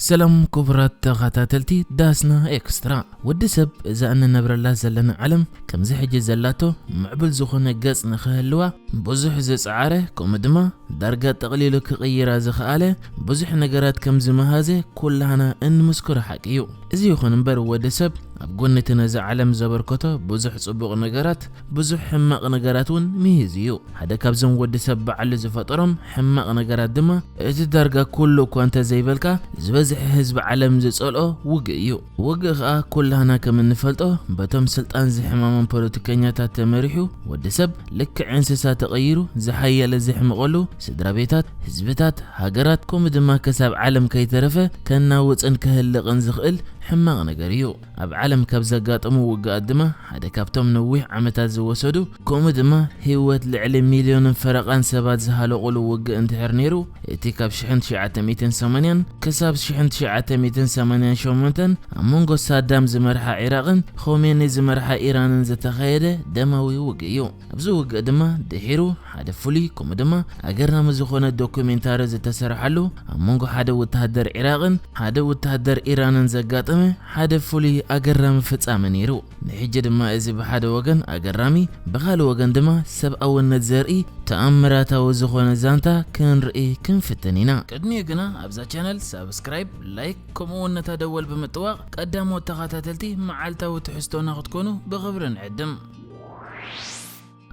ሰላም ክቡራት ተኸታተልቲ ዳስና ኤክስትራ። ወዲ ሰብ እዛ እንነብረላ ዘለና ዓለም ከምዚ ሕጂ ዘላቶ ምዕቡል ዝኾነ ገጽ ንኽህልዋ ብዙሕ ዝጸዓረ፣ ከምኡ ድማ ዳርጋ ጠቕሊሉ ክቕይራ ዝኸኣለ ብዙሕ ነገራት ከም ዝመሃዘ ኩላህና እንምስክሮ ሓቂ እዩ። እዚ ይኹን እምበር ወዲ ሰብ ኣብ ጎኒ እቲ ነዛ ዓለም ዘበርከቶ ብዙሕ ጽቡቕ ነገራት ብዙሕ ሕማቕ ነገራት እውን ምሂዙ እዩ። ሓደ ካብዞም ወዲ ሰብ ባዕሉ ዝፈጠሮም ሕማቕ ነገራት ድማ እቲ ዳርጋ ኩሉ እኳ እንተዘይበልካ ዝበዝሐ ህዝቢ ዓለም ዝጸልኦ ውግእ እዩ። ውግእ ኸኣ ኩላህና ከም እንፈልጦ በቶም ስልጣን ዝሕማሞም ፖለቲከኛታት ተመሪሑ ወዲ ሰብ ልክዕ እንስሳ ተቐይሩ ዝሓየለ ዝሕምቐሉ ስድራ ቤታት፣ ህዝብታት፣ ሃገራት ከምኡ ድማ ክሳብ ዓለም ከይተረፈ ከናውጽን ከህልቕን ዝኽእል ሕማቕ ነገር እዩ። ኣብ ዓለም ካብ ዘጋጠሙ ውግኣት ድማ ሓደ ካብቶም ነዊሕ ዓመታት ዝወሰዱ ከምኡ ድማ ህይወት ልዕሊ ሚልዮንን ፈረቓን ሰባት ዝሃለቑሉ ውግእ እንድሕር ነይሩ እቲ ካብ ሽሕን ትሽዓተ ሚእትን ሰማንያን ክሳብ ሽሕን ትሽዓተ ሚእትን ሰማንያን ሸሞንተን ኣብ መንጎ ሳዳም ዝመርሓ ዒራቕን ኾሜኒ ዝመርሓ ኢራንን ዝተኻየደ ደማዊ ውግእ እዩ። ኣብዚ ውግእ ድማ ድሒሩ ሓደ ፍሉይ ከምኡ ድማ ኣገራሚ ዝኾነ ዶኩሜንታሪ ዝተሰርሓሉ ኣብ መንጎ ሓደ ወተሃደር ዒራቕን ሓደ ወተሃደር ኢራንን ዘጋጠመ ሓደ ፍሉይ ኣገራሚ ፍጻመ ነይሩ። ንሕጂ ድማ እዚ ብሓደ ወገን ኣገራሚ ብኻልእ ወገን ድማ ሰብኣውነት ዘርኢ ተኣምራታዊ ዝኾነ ዛንታ ክንርኢ ክንፍትን ኢና። ቅድሚኡ ግና ኣብዛ ቻነል ሳብስክራይብ፣ ላይክ ከምኡ እውን ነታ ደወል ብምጥዋቕ ቀዳሞት ተኸታተልቲ መዓልታዊ ትሕዝቶና ክትኮኑ ብኽብሪ ንዕድም።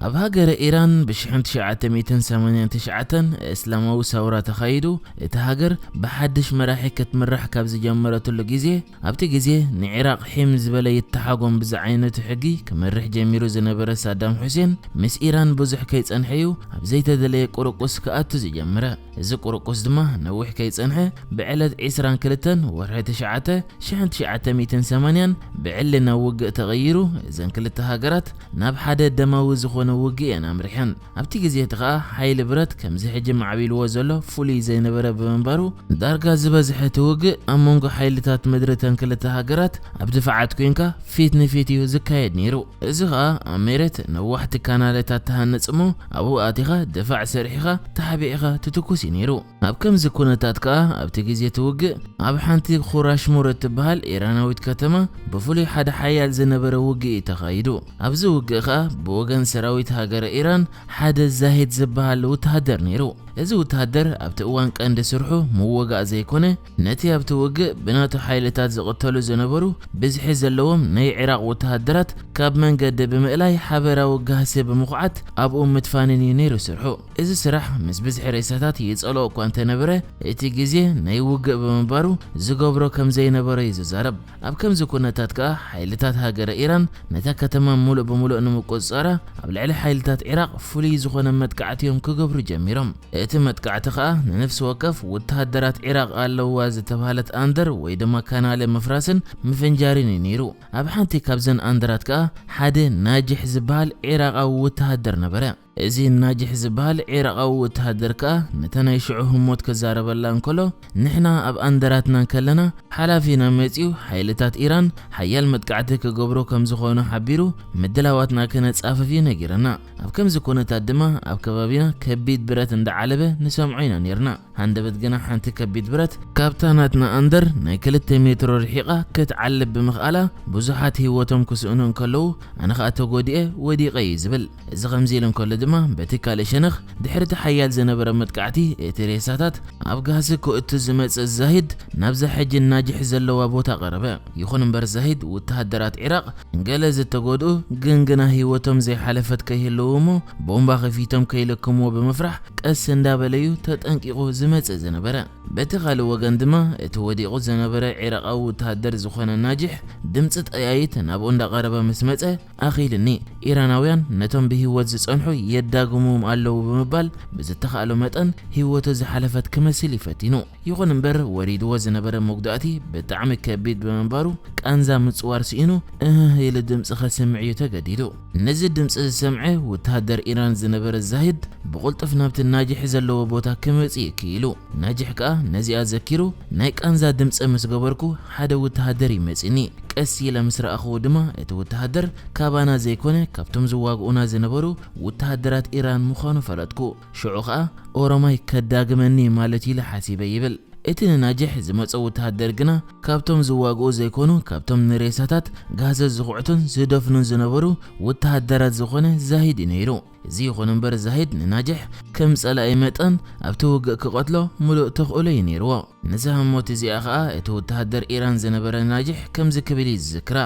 ኣብ ሃገረ ኢራን ብሽሕን ትሽዓተ ሚእትን ሰማንያን ትሽዓተን እስላማዊ ሰውራ ተኻይዱ እቲ ሃገር ብሓድሽ መራሒ ክትምራሕ ካብ ዝጀመረትሉ ግዜ ኣብቲ ግዜ ንዒራቕ ሒም ዝበለ ይተሓጎም ብዝዓይነቱ ሕጊ ክመርሕ ጀሚሩ ዝነበረ ሳዳም ሑሴን ምስ ኢራን ብዙሕ ከይጸንሐ እዩ ኣብ ዘይተደለየ ቁርቁስ ክኣቱ ዝጀመረ። እዚ ቁርቁስ ድማ ነዊሕ ከይጸንሐ ብዕለት ዕስራን ክልተን ወርሒ ትሽዓተ ሽሕን ትሽዓተ ሚእትን ሰማንያን ብዕሊ ናብ ውግእ ተቐይሩ እዘን ክልተ ሃገራት ናብ ሓደ ደማዊ ዝኾነ ውግእ እየን ኣምሪሐን። ኣብቲ ግዜ እቲ ኸኣ ሓይሊ ብረት ከምዚ ሕጂ ማዕቢልዎ ዘሎ ፍሉይ ዘይነበረ ብምንባሩ ዳርጋ ዝበዝሐ እቲ ውግእ ኣብ መንጎ ሓይልታት ምድሪ እተን ክልተ ሃገራት ኣብ ድፋዓት ኮይንካ ፊት ንፊት እዩ ዝካየድ ነይሩ። እዚ ኸኣ ኣብ መሬት ነዋሕቲ ካናለታት ትሃንጽ እሞ ኣብኡ ኣቲኻ ድፋዕ ሰሪሕኻ ተሓቢእኻ ትትኩስ እዩ ነይሩ። ኣብ ከምዚ ኩነታት ከኣ ኣብቲ ግዜ እቲ ውግእ ኣብ ሓንቲ ኹራሽሙር እትበሃል ኢራናዊት ከተማ ብፍሉይ ሓደ ሓያል ዝነበረ ውግእ እዩ ተኻይዱ። ኣብዚ ውግእ ከኣ ብወገን ሰራዊት ሃገረ ኢራን ሓደ ዛሂድ ዝበሃል ወተሃደር ነይሩ። እዚ ወተሃደር ኣብቲ እዋን ቀንዲ ስርሑ ምውጋእ ዘይኮነ ነቲ ኣብቲ ውግእ ብናቱ ሓይልታት ዝቕተሉ ዝነበሩ ብዝሒ ዘለዎም ናይ ዒራቕ ወተሃደራት ካብ መንገዲ ብምእላይ ሓበራዊ ጋህሲ ብምኹዓት ኣብኡ ምትፋንን እዩ ነይሩ ስርሑ። እዚ ስራሕ ምስ ብዝሒ ሬሳታት ይጸልኦ እኳ እንተነበረ እቲ ግዜ ናይ ውግእ ብምንባሩ ዝገብሮ ከም ዘይነበረ እዩ ዝዛረብ። ኣብ ከምዚ ኩነታት ከኣ ሓይልታት ሃገረ ኢራን ነታ ከተማ ሙሉእ ብምሉእ ንምቁጽጻራ ኣብ ልዕሊ ሓይልታት ዒራቕ ፍሉይ ዝኾነ መጥቃዕቲ እዮም ክገብሩ ጀሚሮም። እቲ መጥቃዕቲ ከኣ ንነፍሲ ወከፍ ወተሃደራት ዒራቕ ኣለዋ ዝተባህለት ኣንደር ወይ ድማ ካናለ ምፍራስን ምፍንጃርን እዩ ነይሩ። ኣብ ሓንቲ ካብዘን ኣንደራት ከኣ ሓደ ናጅሕ ዝበሃል ዒራቓዊ ወተሃደር ነበረ። እዚ ናጅሕ ዝበሃል ዒራቓዊ ወተሃደር ከኣ ነታ ናይ ሽዑ ህሞት ክዛረበላ እንከሎ ንሕና ኣብ ኣንደራትና እንከለና ሓላፊና መጺኡ ሓይልታት ኢራን ሓያል መጥቃዕቲ ክገብሩ ከም ዝኾኑ ሓቢሩ ምድላዋትና ክነጻፍፍ እዩ ነጊረና። ኣብ ከምዚ ኩነታት ድማ ኣብ ከባቢና ከቢድ ብረት እንዳዓለበ ንሰምዖ ኢና ነርና። ሃንደበት ግና ሓንቲ ከቢድ ብረት ካብታ ናትና ኣንደር ናይ ክልተ ሜትሮ ርሒቓ ክትዓልብ ብምኽኣላ ብዙሓት ህይወቶም ክስእኑ እንከለዉ ኣነ ኸኣ ተጎዲኤ ወዲቐ እዩ ዝብል። እዚ ከምዚ ኢሉ እንከሎ ድማ በቲ ካልእ ሸነኽ ድሕሪ እቲ ሓያል ዝነበረ መጥቃዕቲ እቲ ሬሳታት ኣብ ጋህሲ ክእቱ ዝመጽእ ዛሂድ ናብዛ ሕጂ ናጅሕ ዘለዋ ቦታ ቀረበ። ይኹን እምበር ዛሂድ ወተሃደራት ዒራቕ ገለ ዝተጎድኡ ግን ግና ህይወቶም ዘይሓለፈት ከይህልዉ እሞ ቦምባ ከፊቶም ከይልክምዎ ብምፍራሕ ቀስ እንዳበለዩ ተጠንቂቑ ዝመጽእ ዝነበረ። በቲ ካልእ ወገን ድማ እቲ ወዲቑ ዝነበረ ዒራቓዊ ወተሃደር ዝኾነ ናጅሕ ድምፂ ጠያይት ናብኡ እንዳቐረበ ምስ መጸ ኣኺልኒ። ኢራናውያን ነቶም ብህይወት ዝጸንሑ የዳግምዎም ኣለዉ ብምባል ብዝተኻእሎ መጠን ህይወቱ ዝሓለፈት ክመስል እዩ ፈቲኑ። ይኹን እምበር ወሪድዎ ዝነበረ መጉዳእቲ ብጣዕሚ ከቢድ ብምንባሩ ቃንዛ ምጽዋር ስኢኑ እህህ ኢሉ ድምፂ ከስምዕ እዩ ተገዲዱ። ነዚ ድምፂ ዝሰምዐ ወተሃደር ኢራን ዝነበረ ዛሂድ ብቕልጡፍ ናብቲ ናጅሕ ዘለዎ ቦታ ክመፅእ እዩ ክኢሉ። ናጅሕ ከኣ ነዚኣ ዘኪሩ ናይ ቃንዛ ድምፂ ምስ ገበርኩ ሓደ ወተሃደር እዩ መፂኒ። ቀስ ኢለ ምስ ረኣኽዎ ድማ እቲ ወተሃደር ካባና ዘይኮነ ካብቶም ዝዋግኡና ዝነበሩ ወተሃደራት ኢራን ምዃኑ ፈለጥኩ። ሽዑ ኸኣ ኦሮማይ ከዳግመኒ ማለት ኢለ ሓሲበ ይብል። እቲ ንናጅሕ ዝመጾ ወተሃደር ግና ካብቶም ዝዋግኡ ዘይኮኑ፣ ካብቶም ንሬሳታት ጋህዘት ዝኹዕቱን ዝደፍኑን ዝነበሩ ወተሃደራት ዝኾነ ዛሂድ እዩ ነይሩ። እዚ ይኹን እምበር ዛሂድ ንናጅሕ ከም ጸላኢ መጠን ኣብቲ ውግእ ክቐትሎ ምሉእ ተኽእሎ እዩ ነይርዎ። ነዛ ህሞት እዚኣ ኸኣ እቲ ወተሃደር ኢራን ዝነበረ ናጅሕ ከምዚ ክብል እዩ ዝዝክራ።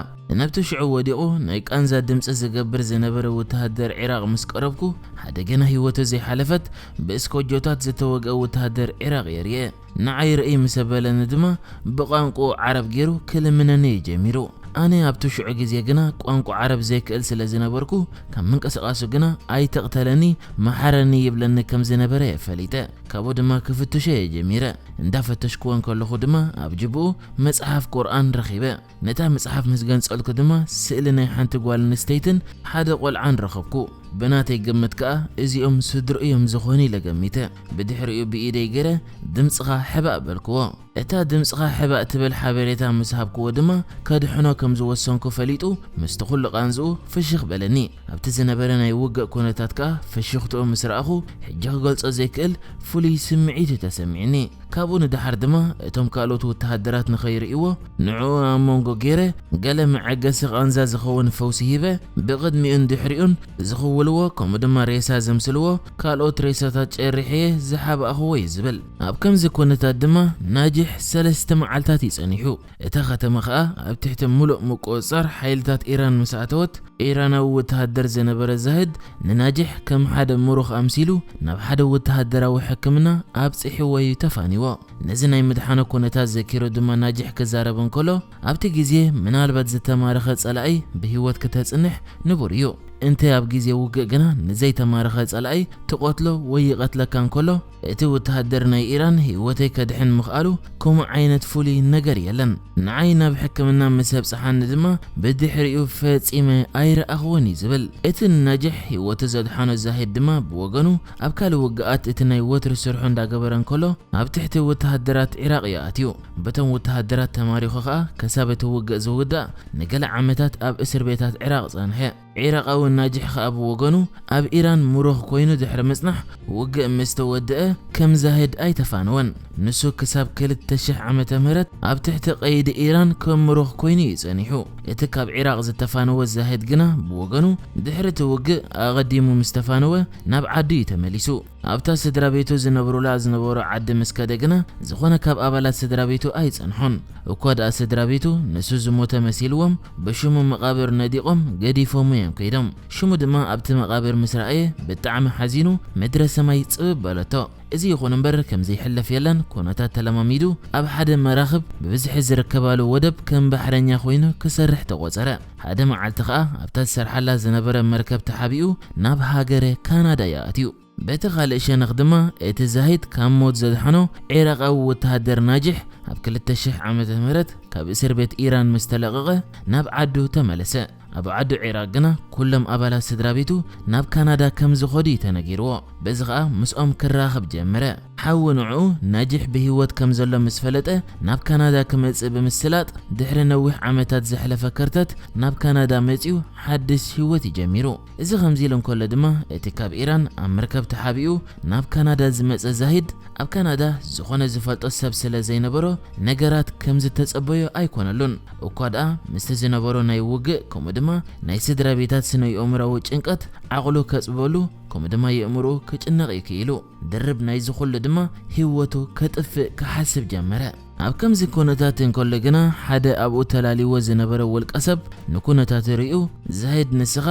ነብቲ ሽዑ ወዲቑ ናይ ቃንዛ ድምጺ ዝገብር ዝነበረ ወተሃደር ዒራቕ ምስ ቀረብኩ፣ ሓደ ገና ህይወቱ ዘይሓለፈት ብእስኮጆታት ዝተወግአ ወተሃደር ዒራቕ እየ ርእየ። ንዓይ ርእይ ምስ ኣበለኒ ድማ ብቋንቋኡ ዓረብ ገይሩ ክልምነኒ እዩ ጀሚሩ። ኣነ ኣብቲ ሽዑ ግዜ ግና ቋንቋ ዓረብ ዘይክእል ስለ ዝነበርኩ፣ ካብ ምንቅስቓሱ ግና ኣይተቕተለኒ፣ መሓረኒ ይብለኒ ከም ዝነበረ እየ ፈሊጠ። ካብኡ ድማ ክፍትሾ እየ ጀሚረ። እንዳፈተሽክዎ እንከለኹ ድማ ኣብ ጅብኡ መጽሓፍ ቁርኣን ረኺበ። ነታ መጽሓፍ ምስ ገንጸልኩ ድማ ስእሊ ናይ ሓንቲ ጓል ኣንስተይትን ሓደ ቆልዓን ረኸብኩ። ብናተይ ግምት ከኣ እዚኦም ስድርኡ እዮም ዝኾኑ ኢለ ገሚተ። ብድሕሪኡ ብኢደይ ገይረ ድምጽኻ ሕባእ በልክዎ። እታ ድምጽኻ ሕባእ ትብል ሓበሬታ ምስ ሃብክዎ ድማ ከድሕኖ ከም ዝወሰንኩ ፈሊጡ ምስቲ ኩሉ ቃንዝኡ ፍሽኽ በለኒ። ኣብቲ ዝነበረ ናይ ውግእ ኩነታት ከኣ ፍሽኽትኡ ምስ ረኣኹ ሕጂ ክገልጾ ዘይክእል ፍሉይ ስምዒት እዩ ተሰሚዕኒ። ካብኡ ንደሓር ድማ እቶም ካልኦት ወተሃደራት ንኸይርእይዎ ንዕኡ ኣብ መንጎ ገይረ ገለ መዐገሲ ቃንዛ ዝኸውን ፈውሲ ሂበ ብቕድሚኡን ድሕሪኡን ዝኽውልዎ ከምኡ ድማ ሬሳ ዘምስልዎ ካልኦት ሬሳታት ጨሪሐ ዝሓባእኽዎ እዩ ዝብል። ኣብ ከምዚ ኩነታት ድማ ናጅሕ ሰለስተ መዓልታት እዩ ጸኒሑ። እታ ከተማ ኸኣ ኣብ ትሕቲ ምሉእ ምቁጽጻር ሓይልታት ኢራን ምስ ኣተወት፣ ኢራናዊ ወተሃደር ዝነበረ ዛህድ ንናጅሕ ከም ሓደ ምሩኽ ኣምሲሉ ናብ ሓደ ወተሃደራዊ ሕክምና ኣብጺሕዎ እዩ ተፋኒዎ። ነዚ ናይ ምድሓኑ ኩነታት ዘኪሩ ድማ ናጅሕ ክዛረብ እንከሎ፣ ኣብቲ ግዜ ምናልባት ዝተማረኸ ጸላኢ ብህይወት ክተጽንሕ ንቡር እዩ። እንተ ኣብ ግዜ ውግእ ግና ንዘይተማረኸ ጸላኢ ትቐትሎ ወይ ይቐትለካ እንከሎ፣ እቲ ወተሃደር ናይ ኢራን ህይወተይ ከድሕን ምኽኣሉ ከምኡ ዓይነት ፍሉይ ነገር የለን። ንዓይ ናብ ሕክምና ምስ ኣብጽሓኒ ድማ ብድሕሪኡ ፈጺመ ኣይረኣኽዎን እዩ ዝብል። እቲ ንናጅሕ ህይወቱ ዘድሓኖ ዛሂድ ድማ ብወገኑ ኣብ ካልእ ውግኣት እቲ ናይ ወትሩ ስርሑ እንዳገበረ እንከሎ ኣብ ትሕቲ ወተሃደራት ዒራቕ እዩ ኣትዩ። በቶም ወተሃደራት ተማሪኹ ኸኣ ከሳብ እቲ ውግእ ዝውዳእ ንገለ ዓመታት ኣብ እስር ቤታት ዒራቕ ጸንሐ። ዒራቓዊ ናጅሕ ኸኣ ብወገኑ ኣብ ኢራን ምሩኽ ኮይኑ ድሕሪ ምጽናሕ ውግእ ምስ ተወድአ ከም ዛህድ ኣይተፋነወን። ንሱ ክሳብ ክልተ ሽሕ ዓመተ ምህረት ኣብ ትሕቲ ቀይዲ ኢራን ከም ምሩኽ ኮይኑ እዩ ጸኒሑ። እቲ ካብ ዒራቕ ዝተፋነወ ዛህድ ግና ብወገኑ ድሕሪ እቲ ውግእ ኣቐዲሙ ምስ ተፋነወ ናብ ዓዱ እዩ ተመሊሱ። ኣብታ ስድራ ቤቱ ዝነብሩላ ዝነበሩ ዓዲ ምስ ከደ ግና ዝኾነ ካብ ኣባላት ስድራ ቤቱ ኣይጸንሖን። እኳ ደኣ ስድራ ቤቱ ንሱ ዝሞተ መሲልዎም ብሽሙ መቓብር ነዲቖም ገዲፎሙ እዮም ከይዶም። ሽሙ ድማ ኣብቲ መቓብር ምስ ረኣየ ብጣዕሚ ሓዚኑ ምድረ ሰማይ ጽብብ በለቶ። እዚ ይኹን እምበር ከም ዘይሕለፍ የለን ኩነታት ተለማሚዱ ኣብ ሓደ መራኽብ ብብዝሒ ዝርከባሉ ወደብ ከም ባሕረኛ ኮይኑ ክሰርሕ ተቖጸረ። ሓደ መዓልቲ ኸኣ ኣብታ ዝሰርሓላ ዝነበረ መርከብ ተሓቢኡ ናብ ሃገረ ካናዳ እዩ ኣትዩ። በቲ ካልእ ሸነኽ ድማ እቲ ዛሂድ ካብ ሞት ዘድሓኖ ዒራቓዊ ወተሃደር ናጅሕ ኣብ ክልተ ሽሕ ዓመተ ምህረት ካብ እስር ቤት ኢራን ምስ ተለቐቐ ናብ ዓዱ ተመለሰ። ኣብ ዓዱ ዒራቕ ግና ኩሎም ኣባላት ስድራ ቤቱ ናብ ካናዳ ከም ዝኸዱ እዩ ተነጊርዎ። በዚ ኸኣ ምስኦም ክራኸብ ጀመረ። ሓዊ ንዕኡ ናጅሕ ብህይወት ከም ዘሎ ምስ ፈለጠ ናብ ካናዳ ክመጽእ ብምስላጥ ድሕሪ ነዊሕ ዓመታት ዘሕለፈ ከርተት ናብ ካናዳ መጺኡ ሓድሽ ህይወት እዩ ጀሚሩ። እዚ ከምዚ ኢሉ እንከሎ ድማ እቲ ካብ ኢራን ኣብ መርከብ ተሓቢኡ ናብ ካናዳ ዝመጸ ዛሂድ ኣብ ካናዳ ዝኾነ ዝፈልጦ ሰብ ስለ ዘይነበሮ ነገራት ከም ዝተጸበዮ ኣይኮነሉን። እኳ ደኣ ምስቲ ዝነበሮ ናይ ውግእ ከምኡ ድማ ናይ ስድራ ቤታት ስነ የእምራዊ ጭንቀት ዓቕሉ ከጽበሉ ከምኡ ድማ የእምርኡ ክጭነቕ እዩ ክኢሉ። ድርብ ናይዚ ኩሉ ድማ ህይወቱ ከጥፍእ ክሓስብ ጀመረ። ኣብ ከምዚ ኩነታት እንከሎ ግና ሓደ ኣብኡ ተላልይዎ ዝነበረ ውልቀ ሰብ ንኩነታቱ ርእዩ፣ ዛሂድ ንስኻ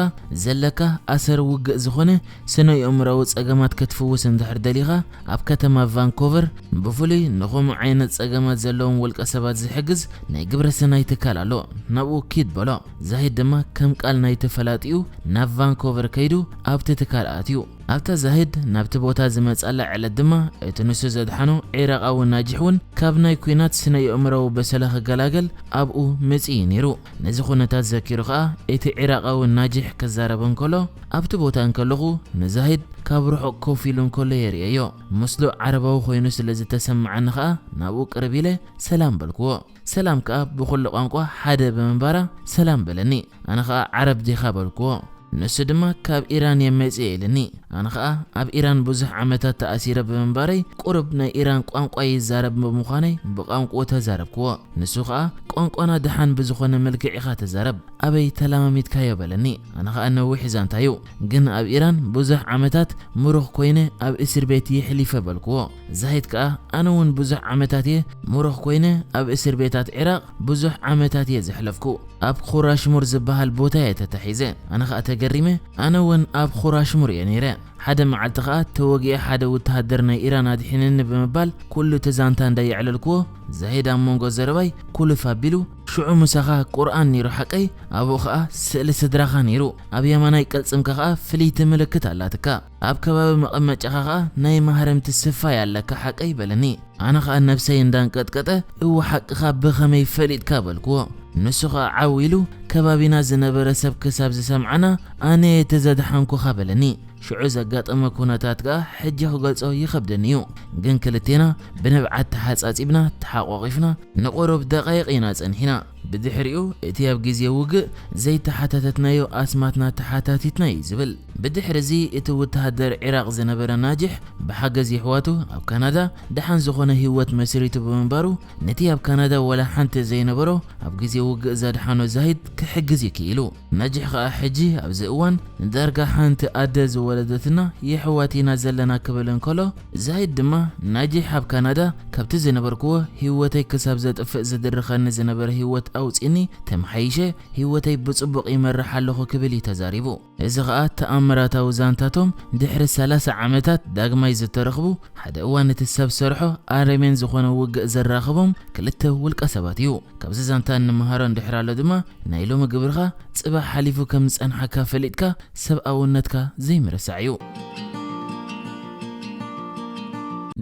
ዘለካ ኣሰር ውግእ ዝኾነ ስነ የእምራዊ ጸገማት ክትፍውስ እንድሕር ደሊኻ ኣብ ከተማ ቫንኮቨር ብፍሉይ ንኸምኡ ዓይነት ጸገማት ዘለዎም ውልቀ ሰባት ዝሕግዝ ናይ ግብረ ሰናይ ትካል ኣሎ፣ ናብኡ ኪድ በሎ። ዛሂድ ድማ ከም ቃል ናይቲ ፈላጢኡ ናብ ቫንኮቨር ከይዱ ኣብቲ ትካል ኣትዩ። ኣብታ ዛሂድ ናብቲ ቦታ ዝመጻላ ዕለት ድማ እቲ ንሱ ዘድሓኖ ዒራቓዊ ናጅሕ እውን ካብ ናይ ኲናት ስነ የእምራዊ በሰላ ክገላገል ኣብኡ መጺኡ ነይሩ። ነዚ ኩነታት ዘኪሩ ኸኣ እቲ ዒራቓዊ ናጅሕ ክዛረብ እንከሎ ኣብቲ ቦታ እንከለኹ ንዛሂድ ካብ ርሑቕ ኮፍ ኢሉ እንከሎ የርእየዮ። ምስሉ ዓረባዊ ኮይኑ ስለ ዝተሰማዓኒ ኸኣ ናብኡ ቅርብ ኢለ ሰላም በልክዎ። ሰላም ከኣ ብኹሉ ቋንቋ ሓደ ብምንባራ ሰላም በለኒ። ኣነ ኸኣ ዓረብ ዲኻ በልክዎ። ንሱ ድማ ካብ ኢራን እየ መጽእ ኢልኒ። ኣነ ኸኣ ኣብ ኢራን ብዙሕ ዓመታት ተኣሲረ ብምንባረይ ቁሩብ ናይ ኢራን ቋንቋ ይዛረብ ብምዃነይ ብቋንቋኡ ተዛረብክዎ። ንሱ ኸኣ ቋንቋና ደሓን ብዝኾነ መልክዕ ኢኻ ተዛረብ፣ ኣበይ ተለማሚድካዮ በለኒ። ኣነ ኸኣ ነዊሕ ዛንታ እዩ፣ ግን ኣብ ኢራን ብዙሕ ዓመታት ምሩኽ ኮይነ ኣብ እስር ቤት ይሕሊፈ በልክዎ። ዛሂድ ከኣ ኣነ እውን ብዙሕ ዓመታት እየ ምሩኽ ኮይነ ኣብ እስር ቤታት ዒራቕ ብዙሕ ዓመታት እየ ዘሕለፍኩ። ኣብ ኹራሽሙር ዝበሃል ቦታ እየ ተታሒዘ። ኣነ ኸኣ ተገሪመ፣ ኣነ እውን ኣብ ኹራሽሙር እየ ነይረ። ሓደ መዓልቲ ኸኣ ተወጊአ ሓደ ወተሃደር ናይ ኢራን ኣድሒንኒ ብምባል ኩሉ እቲ ዛንታ እንዳየዕለልክዎ ዛሂድ ኣብ መንጎ ዘረባይ ኩልፍ ኣቢሉ ሽዑ ምሳኻ ቁርኣን ነይሩ ሓቀይ ኣብኡ ኸኣ ስእሊ ስድራኻ ነይሩ ኣብ የማናይ ቅልጽምካ ኸኣ ፍልይቲ ምልክት ኣላትካ ኣብ ከባቢ መቐመጫኻ ኸኣ ናይ ማህረምቲ ስፋይ ኣለካ ሓቀይ በለኒ ኣነ ኸኣ ነብሰይ እንዳንቀጥቀጠ እወ ሓቅኻ ብኸመይ ፈሊጥካ በልክዎ ንሱ ኸኣ ዓው ኢሉ ከባቢና ዝነበረ ሰብ ክሳብ ዝሰምዓና ኣነ እቲ ዘድሓንኩኻ በለኒ ሽዑ ዘጋጠመ ኩነታት ከኣ ሕጂ ክገልጾ ይኸብደኒ እዩ ግን ክልቴና ብንብዓት ተሓጻጺብና ተሓቋቒፍና ንቑሩብ ደቓይቕ ኢና ጸኒሕና ብድሕሪኡ እቲ ኣብ ግዜ ውግእ ዘይተሓታተትናዮ ኣስማትና ተሓታቲትና እዩ ዝብል ብድሕሪ እዚ እቲ ወተሃደር ዒራቕ ዝነበረ ናጅሕ ብሓገዝ የሕዋቱ ኣብ ካናዳ ደሓን ዝኾነ ህይወት መስሪቱ ብምንባሩ ነቲ ኣብ ካናዳ ወላ ሓንቲ ዘይነበሮ ኣብ ግዜ ውግእ ዘድሓኖ ዛሂድ ክሕግዝ እዩ ክኢሉ ናጅሕ ኸኣ ሕጂ ኣብዚ እዋን ንዳርጋ ሓንቲ ኣደ ዝወለደትና የሕዋት ኢና ዘለና ክብል እንከሎ ዛሂድ ድማ ናጅሕ ኣብ ካናዳ ካብቲ ዝነበርክዎ ህይወተይ ክሳብ ዘጥፍእ ዝድርኸኒ ዝነበረ ህይወት ኣውጺኒ ተመሓይሸ ህይወተይ ብጽቡቕ ይመርሕ ኣለኹ ክብል እዩ ተዛሪቡ እዚ ኸኣ ተኣምራታዊ ዛንታቶም ድሕሪ ሰላሳ ዓመታት ዳግማይ ዝተረኽቡ ሓደ እዋን እቲ ሰብ ሰርሖ ኣረሜን ዝኾነ ውግእ ዘራኸቦም ክልተ ውልቀ ሰባት እዩ። ካብዚ ዛንታ እንመሃሮ እንድሕር ኣሎ ድማ ናይ ሎሚ ግብርኻ ጽባሕ ሓሊፉ ከም ዝጸንሓካ ፈሊጥካ ሰብኣውነትካ ዘይምርሳዕ እዩ።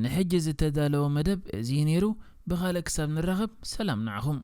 ንሕጂ ዝተዳለወ መደብ እዚ ነይሩ። ብኻልእ ክሳብ ንራኸብ ሰላም ንዓኹም።